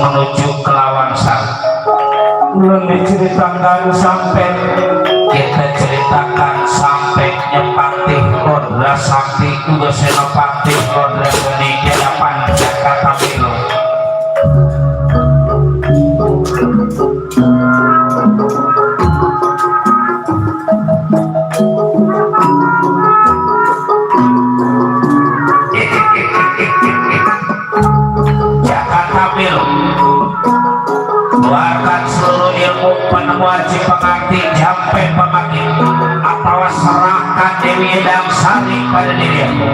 menuju ke Lawansar. Belum diceritakan sampai kita ceritakan sampai Nyepati Rodra Sakti Kudo Senopati Rodra Seni Kedapan Jakarta Milo. Keluarkan seluruh ilmu penemuan Cipangarti sampai pemakin atau serahkan Dewi Edang Sari pada dirimu.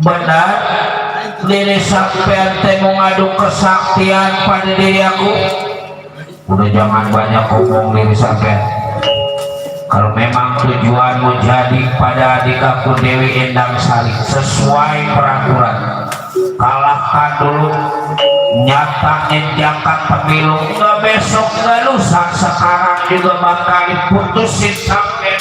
Benar diri sampean teh mengadu kesaktian pada diri aku. Udah jangan banyak ngomong diri sampean. Kalau memang tujuanmu jadi pada adik aku Dewi Endang Sari sesuai peraturan, kalahkan dulu, nyatain jangka pemilu, nggak besok nggak lusa, sekarang juga bakal diputusin sampai.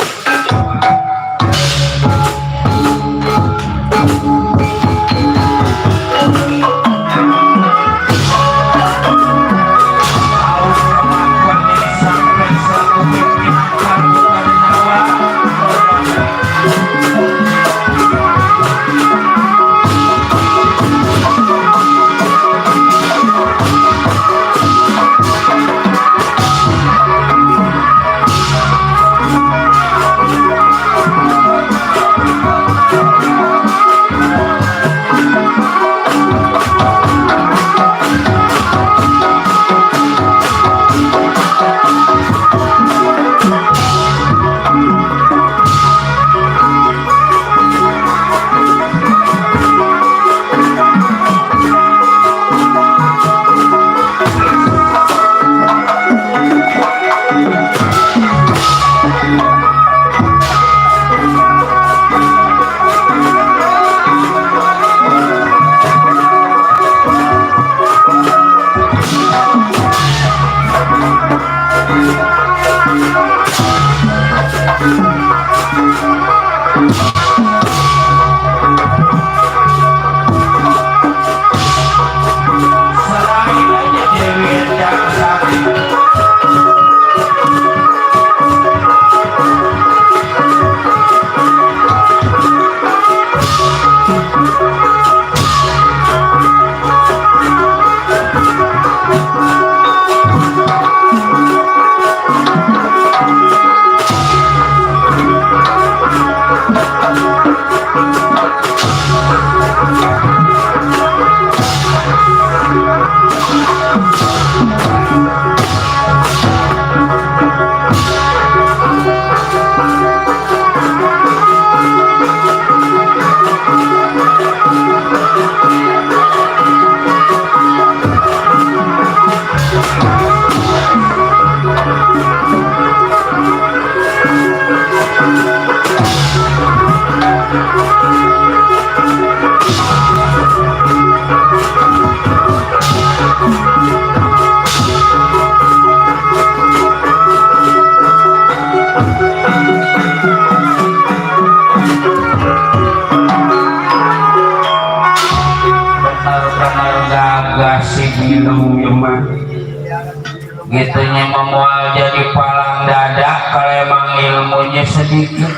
palang dada kalau emang ilmunya sedikit.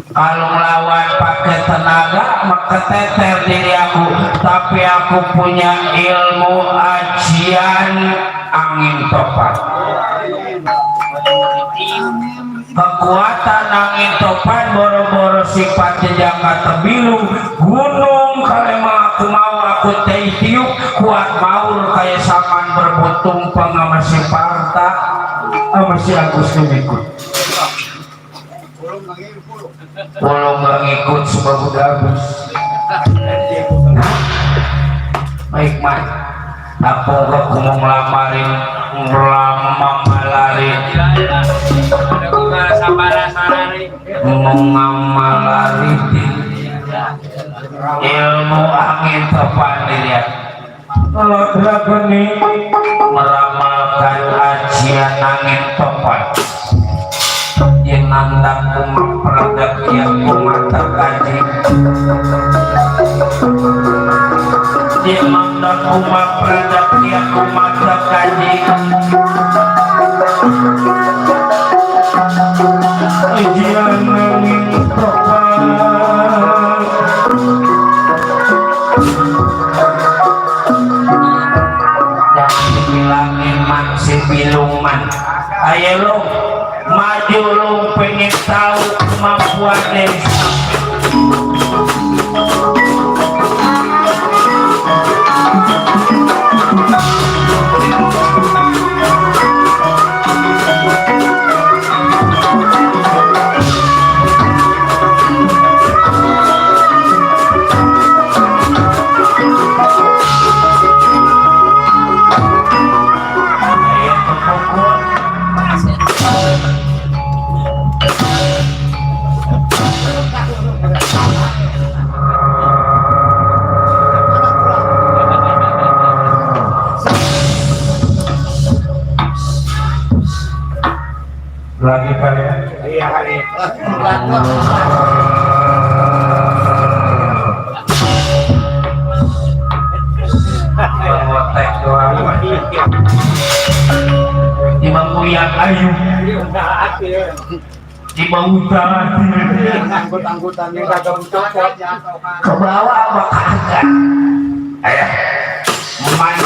Kalau melawan pakai tenaga maka teter diri aku, tapi aku punya ilmu ajian angin topan. Kekuatan angin topan boro-boro sifatnya jangka tebilu gunung. Kalau emang aku mau aku tiup kuat maur kayak saman berbutung sama si Parta sama si Agus ikut. Belum nggak ngikut sebab udah habis. Baik man, aku aku mau ngelamarin lama malarin. Mau ngamalarin ilmu angin topan dilihat. Kalau dragon ini meramalkan ajian angin topan. Yang nandang umat produk yang umat terkaji. Yang nandang umat produk yang umat terkaji. Ajian angin topan. Dan dibilangin man si biluman. Ayo lo maju lu pengen tahu kemampuan desa. Lagi kalian? Iya kali. Mengotek doang. Imam Uyang Ayu. Imam Utara. Angkut-angkutan yang kagak copot. Ke bawah apa kagak? Ayah, main